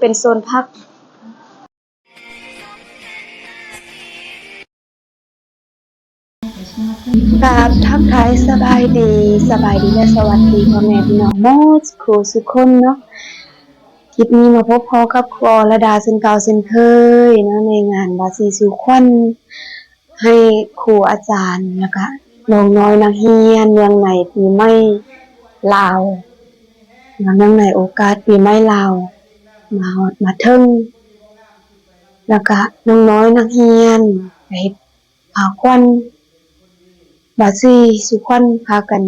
ເປັນໂຊນພັກ. ກາບທັກທາຍສະບາຍດີ, ສະບາຍດີ ແລະ ສະຫວັດດີພໍ່ແມ່ພີ່ນ້ອງໝົດຄູ່ສູ່ຄົນເນາະ. ຄລິບນີ້ມາພົບພໍ້ກັບຄູອໍລະດາເຊັ່ນເກົ່າເຊັ່ນເຄີຍເນາະ ໃນງານບາສີສູ່ຂວັນ ໃຫ້ຄູອາຈານ ແລ້ວກະນ້ອງນ້ອຍນັກຮຽນ ເນື່ອງໃນປີໃໝ່ລາວ ເນື່ອງໃນໂອກາດປີໃໝ່ລາວມາຮອດມາເຖິງ ແລ້ວກະນ້ອງນ້ອຍນັກຮຽນກະເຮັດພາຂວັນ ບາສີສູ່ຂວັນ ພາກັນ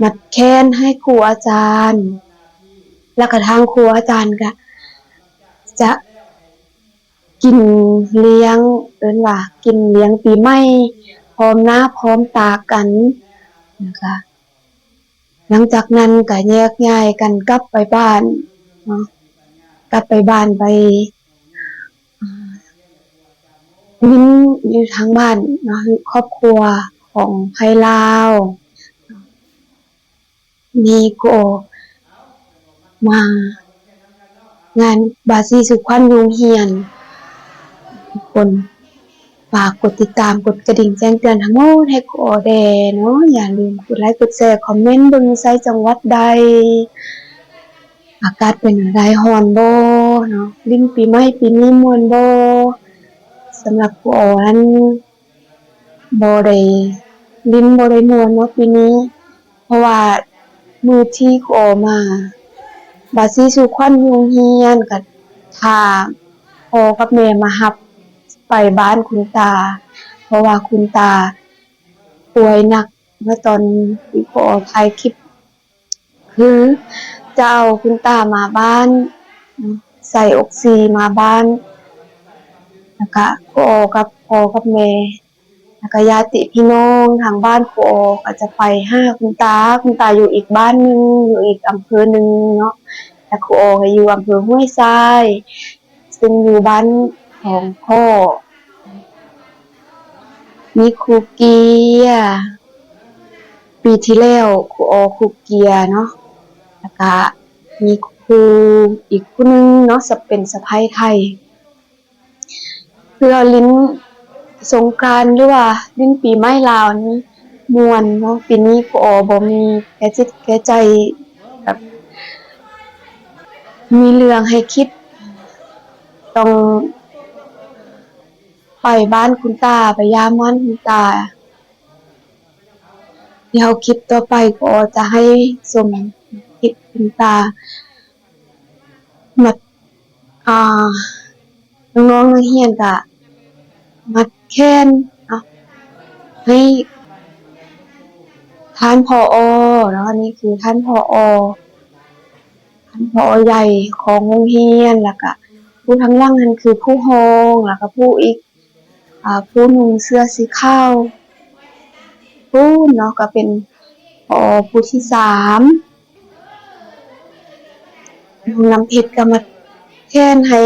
ມັດແຂນໃຫ້ຄູອາຈານ ແລ້ວກະທາງຄູອາຈານກະຈະ ກິນລ້ຽງ ເອີ້ນວ່າກິນລ້ຽງປີໃໝ່ ພ້ອມໜ້າພ້ອມຕາກັນ ແລ້ວກະຫຼັງຈາກນັ້ນກະແຍກຍ້າຍກັນກັບໄປບ້ານເນາະ ກັບໄປບ້ານໄປ ເອີ່ ຫຼິ້ນຢູ່ທາງບ້ານເນາະ ຢູ່ຄອບຄົວຂອງໃຜລາວ. ນີ້ຄູອໍມາງານບາສີສູ່ຂວັນຢູ່ໂຮງຮຽນ ທຸກຄົນຝາກກົດຕິດຕາມ ກົດກະດິ່ງແຈ້ງເຕືອນທັງໝົດໃຫ້ຄູອໍແດ່ເນາະ. ຢ່າລືມກົດໄລກົດແຊ ຄອມເມັນເບິ່ງຢູ່ໃສ ຈັງຫວັດໃດ ອາກາດເປັນແນວໃດ ຮ້ອນບໍ່ເນາະ ຫຼິ້ນປີໃໝ່ປີນີ້ມ່ວນບໍ່. ສຳລັບຄູອໍນັ້ນ ບໍ່ໄດ້ຫຼິ້ນ ບໍ່ໄດ້ມ່ວນເນາະປີນີ້ ເພາະວ່າມື້ທີ່ຄູອໍມາບາສີສູ່ຂວັນຢູ່ໂຮງຮຽນ ກະຖ້າພໍ່ກັບແມ່ມາຮັບໄປບ້ານຄຸນຕາ ເພາະວ່າຄຸນຕາປ່ວຍໜັກເນາະ ຕອນທີ່ຄູອໍຖ່າຍຄລິບ ຄືຈະເອົາຄຸນຕາມາບ້ານ ໃສ່ອົກຊີມາບ້ານ ແລ້ວກະຄູອໍກັບພໍ່ກັບແມ່ ແລ້ວກະຍາດຕິພີ່ນ້ອງທາງບ້ານຄູອໍກະຈະໄປຫາຄຸນຕາ. ຄຸນຕາຢູ່ອີກບ້ານໜຶ່ງ ຢູ່ອີກອຳເພີໜຶ່ງເນາະ ແລະ ຄູອໍກະຢູ່ອຳເພີຫ້ວຍຊາຍ ຊຶ່ງຢູ່ບ້ານຂອງພໍ່ ມີຄູເກຍ ປີທີ່ແລ້ວຄູອໍຄູເກຍເນາະ ແລ້ວກະມີຄູອີກຜູ້ໜຶ່ງເນາະ ສະ ເປັນສະໃພ້ໄທ ຄືວ່າຫຼິ້ນສົງການ ຫຼືວ່າຫຼິ້ນປີໃໝ່ລາວນີ້ມ່ວນເນາະ. ປີນີ້ຄູອໍບໍ່ມີແກ່ຈິດແກ່ໃຈ ແບບມີເລື່ອງໃຫ້ຄິດ ຕ້ອງ ໄປບ້ານຄຸນຕາ ໄປຢາມບ້ານຄຸນຕາ. ດຽວຄລິບຕໍ່ໄປກໍຈະໃຫ້ຊົມຄລິບຄຸນຕາ ມັດ ອ່າ ນ້ອງໆນັກຮຽນກະມັດແຂນເນາະ ໃຫ້ທ່ານ ຜອ ເນາະ ອັນນີ້ຄືທ່ານ ຜອ ທ່ານ ຜອ ໃຫຍ່ຂອງໂຮງຮຽນ ແລ້ວກະຜູ້ທາງຫຼັງຫັ້ນຄືຜູ້ຮອງ ແລ້ວກະຜູ້ອີກ ອ່າ ຜູ້ນຸ່ງເສື້ອສີຂາວພຸ້ນເນາະ ກະເປັນ ຜອ ຜູ້ທີສາມ ນ້ອງນ້ຳເພັດກະມາແທນໃຫ້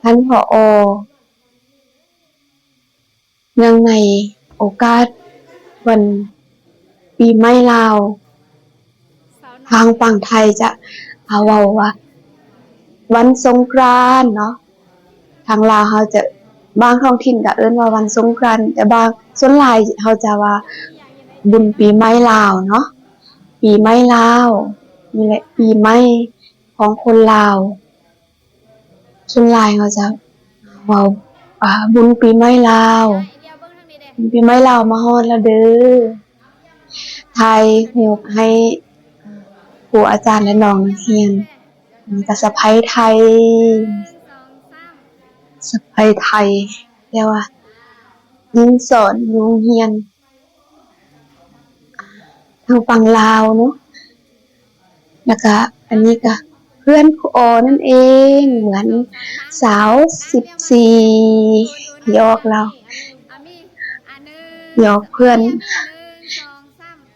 ທ່ານ ຜອ ເນື່ອງໃນໂອກາດວັນປີໃໝ່ລາວ ທາງຝັ່ງໄທຈະ ເອົາ ເວົ້າວ່າວັນສົງກຣານເນາະ ທາງລາວເຮົາຈະ ບາງທ້ອງຖິ່ນກະເອີ້ນວ່າວັນສົງກຣານ ແຕ່ບາງ ສ່ວນຫຼາຍເຮົາຈະວ່າບຸນປີໃໝ່ລາວເນາະ ປີໃໝ່ລາວ ນີ້ແຫຼະ ປີໃໝ່ຂອງຄົນລາວ. ສ່ວນຫຼາຍເຂົາຈະເວົ້າ ອ່າ ບຸນປີໃໝ່ລາວ ບຸນປີໃໝ່ລາວມາຮອດແລ້ວເດີ. ຖ່າຍຮູບໃຫ້ຄູອາຈານ ແລະ ນ້ອງນັກຮຽນ ແລ້ວກະສະໃພ້ໄທ ສະໃພ້ໄທ ແຕ່ວ່າຍິງສອນຢູ່ໂຮງຮຽນ ທາງຝັ່ງລາວເນາະ ແລ້ວກະອັນນີ້ກະເພື່ອນຄູອໍນັ້ນເອງ ເໝືອນສາວສິບສີ່ ຫຍອກລາວ ຫຍອກເພື່ອນ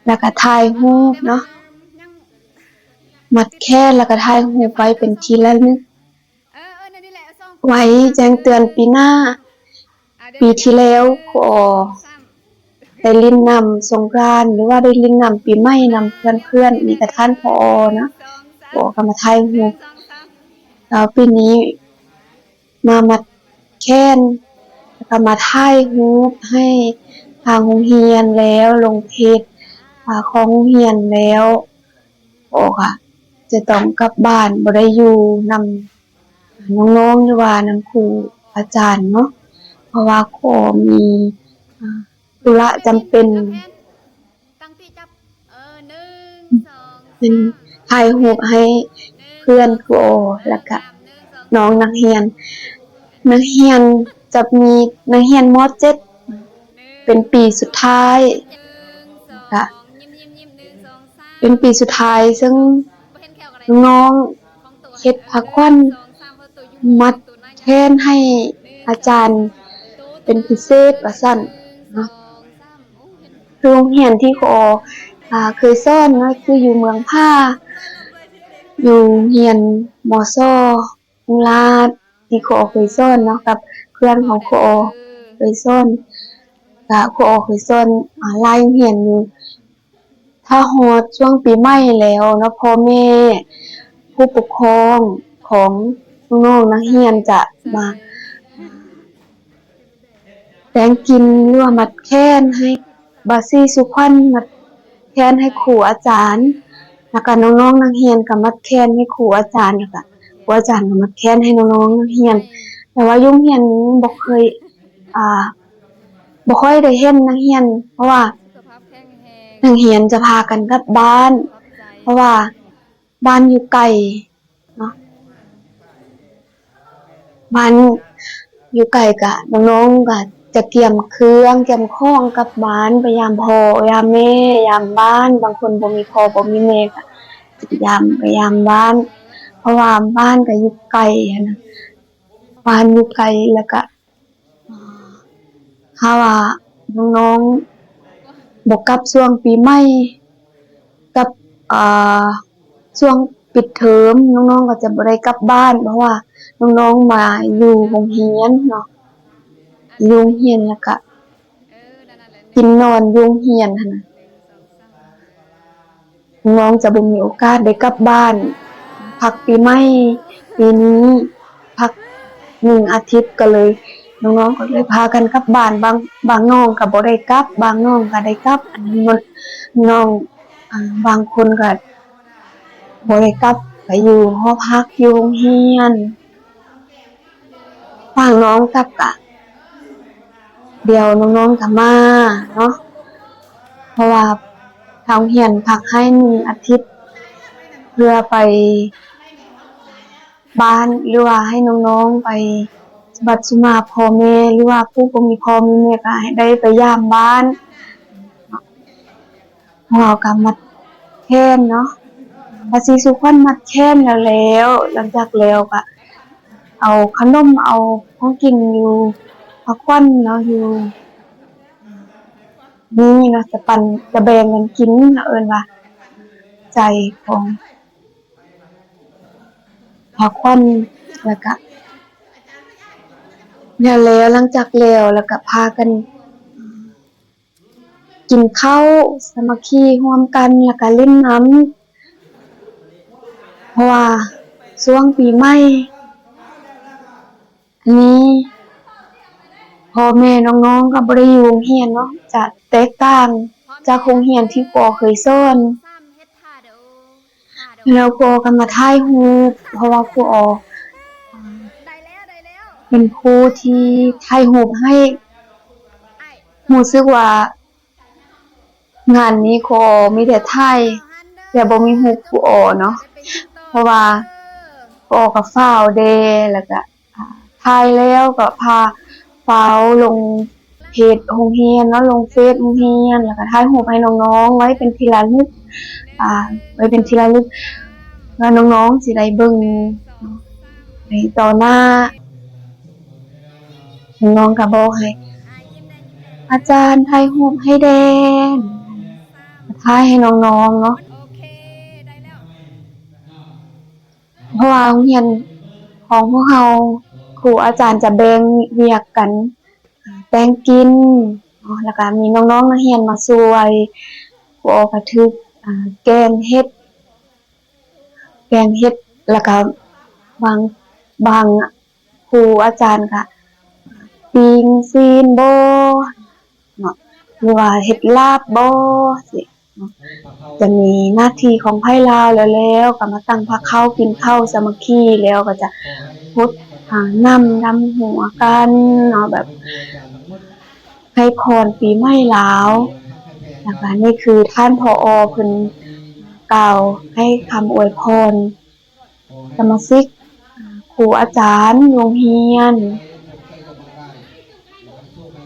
ແລ້ວກະຖ່າຍຮູບເນາະ ມັດແຂນ ແລ້ວກະຖ່າຍຮູບໄວ້ເປັນທີ່ລະນຶກ. ໄວ້ແຈ້ງເຕືອນປີໜ້າ ປີທີ່ແລ້ວ ຄູອໍໄດ້ຫຼິ້ນນຳສົງການ ຫຼືວ່າໄດ້ຫຼິ້ນນຳປີໃໝ່ນຳເພື່ອນໆ ມີແຕ່ທ່ານ ຜອ ນະ ຄູອໍກະມາຖ່າຍຮູບ ແລ້ວປີນີ້ມາມັດແຂນ ແລ້ວກໍມາຖ່າຍຮູບໃຫ້ທາງໂຮງຮຽນແລ້ວ ລົງເພຈ ອາ ຂອງໂຮງຮຽນແລ້ວ ກໍຈະຕ້ອງກັບບ້ານ ບໍ່ໄດ້ຢູ່ນຳນ້ອງໆ ຫຼືວ່ານຳຄູອາຈານເນາະ ເພາະວ່າກໍມີ ອາ ທຸລະຈຳເປັນ ຕັ້ງຕີຈັບ ເອີ ໜຶ່ງ ສອງ ເປັນ ສາມ ຖ່າຍຮູບໃຫ້ເພື່ອນຄູອໍ ແລ້ວກະ ໜຶ່ງ ສອງ ສາມ ໜຶ່ງ ສອງ ນ້ອງນັກຮຽນ ນັກຮຽນຈະມີນັກຮຽນ ມໍເຈັດ ເປັນປີສຸດທ້າຍ ກະ ເປັນປີສຸດທ້າຍ ເຊິ່ງນ້ອງເຮັດພາຂວັນມັດແຂນໃຫ້ອາຈານເປັນພິເສດວ່າຊັ້ນເນາະ. ຄືໂຮງຮຽນທີ່ຂໍ ອາ ເຄີຍສອນເນາະ ຄືຢູ່ເມືອງຜາ ຢູ່ໂຮງຮຽນ ມສ ໂຄລາດ ທີ່ຂໍເຄີຍສອນເນາະ ກັບເພື່ອນຂອງຂໍເຄີຍສອນ ກະຂໍເຄີຍສອນ ອາ ຫຼາຍໂຮງຮຽນຢູ່. ຖ້າຮອດຊ່ວງປີໃໝ່ແລ້ວເນາະ ພໍ່ແມ່ ຜູ້ປົກຄອງຂອງນ້ອງໆ ນັກຮຽນຈະມາ ແຕ່ງກິນ ຫຼືວ່າມັດແຂນໃຫ້ ບາສີສູ່ຂວັນ ມັດແຂນໃຫ້ຄູອາຈານ ແລ້ວກະນ້ອງໆ ນັກຮຽນກະມັດແຂນໃຫ້ຄູອາຈານ ແລ້ວກະຄູອາຈານກະມັດແຂນໃຫ້ນ້ອງໆ ນັກຮຽນ. ແຕ່ວ່າຢູ່ໂຮງຮຽນນີ້ບໍ່ເຄີຍ ອາ ບໍ່ຄ່ອຍໄດ້ເຫັນນັກຮຽນ ເພາະວ່ານັກຮຽນຈະພາກັນກັບບ້ານ ເພາະວ່າບ້ານຢູ່ໄກເນາະ ບ້ານຢູ່ໄກ ກະນ້ອງໆ ກະຈະກຽມເຄື່ອງກຽມຂອງກັບບ້ານ ໄປຢາມພໍ່ຢາມແມ່ ຢາມບ້ານ ບາງຄົນບໍ່ມີພໍ່ບໍ່ມີແມ່ ກະຢາມ ໄປຢາມບ້ານ ເພາະວ່າບ້ານກະຢູ່ໄກຫັ້ນນະ ບ້ານຢູ່ໄກ ແລ້ວກະ ຖ້າວ່ານ້ອງໆ ບໍ່ກັບຊ່ວງປີໃໝ່ ກັບ ອາ ຊ່ວງປິດເທີມ ນ້ອງໆ ກໍຈະບໍ່ໄດ້ກັບບ້ານ ເພາະວ່ານ້ອງໆ ມາຢູ່ໂຮງຮຽນເນາະ ຢູ່ໂຮງຮຽນ ແລ້ວກະກິນນອນຢູ່ໂຮງຮຽນຫັ້ນນະ. ນ້ອງຈະບໍ່ມີໂອກາດໄດ້ກັບບ້ານ ພັກປີໃໝ່ ປີນີ້ພັກໜຶ່ງອາທິດ ກໍເລີຍ ນ້ອງໆ ກໍເລີຍພາກັນກັບບ້ານ ບາງ ບາງນ້ອງກໍບໍ່ໄດ້ກັບ ບາງນ້ອງກໍໄດ້ກັບ ອັນນັ້ນ ນ້ອງ ອາ ບາງຄົນກໍບໍ່ໄດ້ກັບ ໄປຢູ່ຫໍພັກ ຢູ່ໂຮງຮຽນ. ບາງນ້ອງກັບກະ ດຽວນ້ອງໆ ກະມາເນາະ ເພາະວ່າທາງໂຮງຮຽນພັກໃຫ້ໜຶ່ງອາທິດ ເພື່ອໄປບ້ານ ຫຼືວ່າໃຫ້ນ້ອງໆ ໄປສະບັດສະໝາພໍ່ແມ່ ຫຼືວ່າຜູ້ບໍ່ມີພໍ່ມີແມ່ ກະໃຫ້ໄດ້ໄປຢາມບ້ານ. ພວກເຮົາກໍມັດແຂນເນາະ ພາສີສູ່ຂວັນມັດແຂນແລ້ວ ແລ້ວ ຫຼັງຈາກແລ້ວກໍເອົາຂະໜົມ ເອົາຂອງກິນຢູ່ພາຂວັນເນາະ ຢູ່ນີ້ເນາະ ຈະປັນ ຈະແບ່ງກັນກິນ ເຮົາເອີ້ນວ່າໃຈຂອງພາຂວັນ ແລ້ວກະ ແລ້ວ ແລ້ວ ຫຼັງຈາກແລ້ວ ແລ້ວກະພາກັນ ກິນເຂົ້າສາມັກຄີຮ່ວມກັນ ແລ້ວກະຫຼິ້ນນຳ ເພາະວ່າຊ່ວງປີໃໝ່ນີ້ ພໍ່ແມ່ນ້ອງໆ ກໍບໍ່ໄດ້ຢູ່ໂຮງຮຽນເນາະ ຈະແຕກຕ່າງຈາກໂຮງຮຽນທີ່ຄູເຄີຍສອນ. ແລ້ວຄູກໍມາຖ່າຍຮູບ ເພາະວ່າຄູເປັນຜູ້ທີ່ຖ່າຍຮູບໃຫ້ ຮູ້ສຶກວ່າງານນີ້ຄູມີແຕ່ຖ່າຍ ແຕ່ບໍ່ມີຮູບຄູເນາະ ເພາະວ່າຄູກໍຟ້າວແດ່ ແລ້ວກໍ ອ່າ ຖ່າຍແລ້ວກໍພາ ຟ້າວລົງເພຈໂຮງຮຽນເນາະ ລົງເຟສໂຮງຮຽນ ແລ້ວກໍຖ່າຍຮູບໃຫ້ນ້ອງໆ ໄວ້ເປັນທີ່ລະລຶກ ອ່າ ໄວ້ເປັນທີ່ລະລຶກ ວ່ານ້ອງໆ ຊິໄດ້ເບິ່ງໃນຕໍ່ໜ້າ. ນ້ອງໆ ກໍບອກໃຫ້ອາຈານຖ່າຍຮູບໃຫ້ແດ່ ຖ່າຍໃຫ້ນ້ອງໆ ເນາະ. ເພາະວ່າໂຮງຮຽນຂອງພວກເຮົາ ຄູອາຈານຈະແບ່ງວຽກກັນ ແຕ່ງກິນເນາະ ແລ້ວກະມີນ້ອງໆ ນັກຮຽນມາຊ່ວຍ ຄູກໍຖືກ ອ່າ ແກງເຫັດ ແກງເຫັດ ແລ້ວກະ ບາງ ບາງຄູອາຈານກະປີ້ງຊີ້ນບໍເນາະ ຫຼືວ່າເຮັດລາບບໍຊີ້ເນາະ. ຈະມີໜ້າທີ່ຂອງໃຜລາວ ແລ້ວ ແລ້ວກະມາຕັ້ງພາເຂົ້າ ກິນເຂົ້າສາມັກຄີ ແລ້ວກະຈະຫົດ ອາ ນ້ຳດຳຫົວກັນເນາະ ແບບໃຫ້ພອນປີໃໝ່ລາວ. ແລ້ວກະນີ້ຄືທ່ານ ຜອ ເພິ່ນກ່າວໃຫ້ຄຳອວຍພອນ ສະມາຊິກ ຄູອາຈານໂຮງຮຽນ.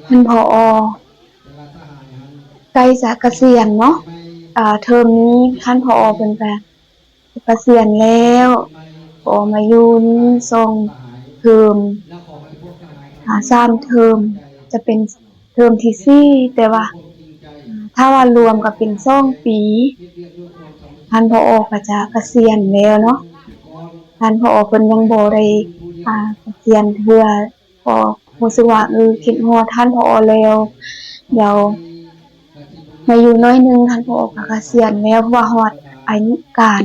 ທ່ານ ຜອ ໃກ້ຈະກະສຽນເນາະ ອາ ເທີມນີ້ທ່ານ ຜອ ເພິ່ນກະກະສຽນແລ້ວ ກໍມາຢູ່ນີ້ສອງເທີມ ອາ ສາມເທີມ ຈະເປັນ ເທີມທີສີ່ ແຕ່ວ່າ ອາ ຖ້າວ່າລວມກໍເປັນສອງປີ ທ່ານ ຜອ ກໍຈະກະສຽນແລ້ວເນາະ. ທ່ານ ຜອ ເພິ່ນຍັງບໍ່ໄດ້ ອາ ກະສຽນເທື່ອ ກໍຮູ້ສຶກວ່າ ເອີ ຄິດຮອດທ່ານ ຜອ ແລ້ວ ດຽວມາຢູ່ໜ້ອຍໜຶ່ງ ທ່ານ ຜອ ກໍກະສຽນແລ້ວ ເພາະວ່າຮອດອາຍຸການ.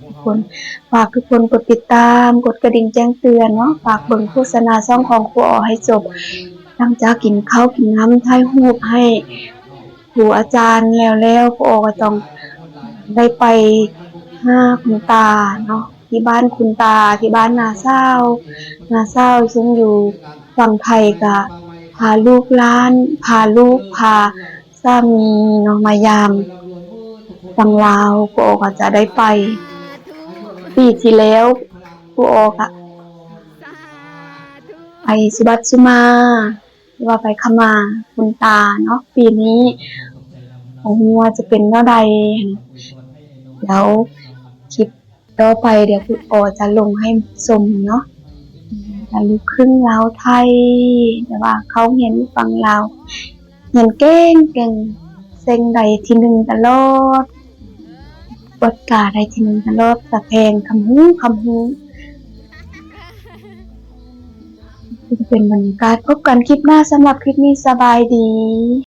ທຸກຄົນ ຝາກທຸກຄົນກົດຕິດຕາມ ກົດກະດິ່ງແຈ້ງເຕືອນເນາະ ຝາກເບິ່ງໂຄສະນາຊ່ອງຂອງຄູອໍໃຫ້ຈົບ. ຫຼັງຈາກກິນເຂົ້າກິນນ້ຳ ຖ່າຍຮູບໃຫ້ຄູອາຈານແລ້ວໆ ຄູອໍກໍຕ້ອງໄດ້ໄປຫາຄຸນຕາເນາະ ທີ່ບ້ານຄຸນຕາ ທີ່ບ້ານນ້າສາວ ນ້າສາວເຊິ່ງຢູ່ຝັ່ງໄທ ກະພາລູກຫຼານ ພາລູກ ພາ ສາມີເນາະ ມາຢາມຝັ່ງລາວ. ຄູອໍກໍຈະໄດ້ໄປ ປີທີ່ແລ້ວຄູອໍກະໄປສຸບັດສຸມາ ຫຼືວ່າໄປຂະມາຄຸນຕາເນາະ. ປີນີ້ບໍ່ຮູ້ວ່າຈະເປັນແນວໃດ ແລ້ວຄລິບຕໍ່ໄປດຽວຄູອໍຈະລົງໃຫ້ຊົມເນາະ. ກະລູກຄຶ່ງລາວໄທ ແຕ່ວ່າເຂົ້າຮຽນຢູ່ຝັ່ງລາວ ຮຽນເກັ່ງໆ ເສັງໄດ້ທີໜຶ່ງຕະຫຼອດ ກວດກາໄດ້ທີໜຶ່ງຕະຫຼອດ ສະແພງຄຳຮູ້ ຄຳຮູ້. ນີ້ຈະເປັນບັນຍາກາດ ພົບກັນຄລິບໜ້າ ສຳລັບຄລິບນີ້ສະບາຍດີ.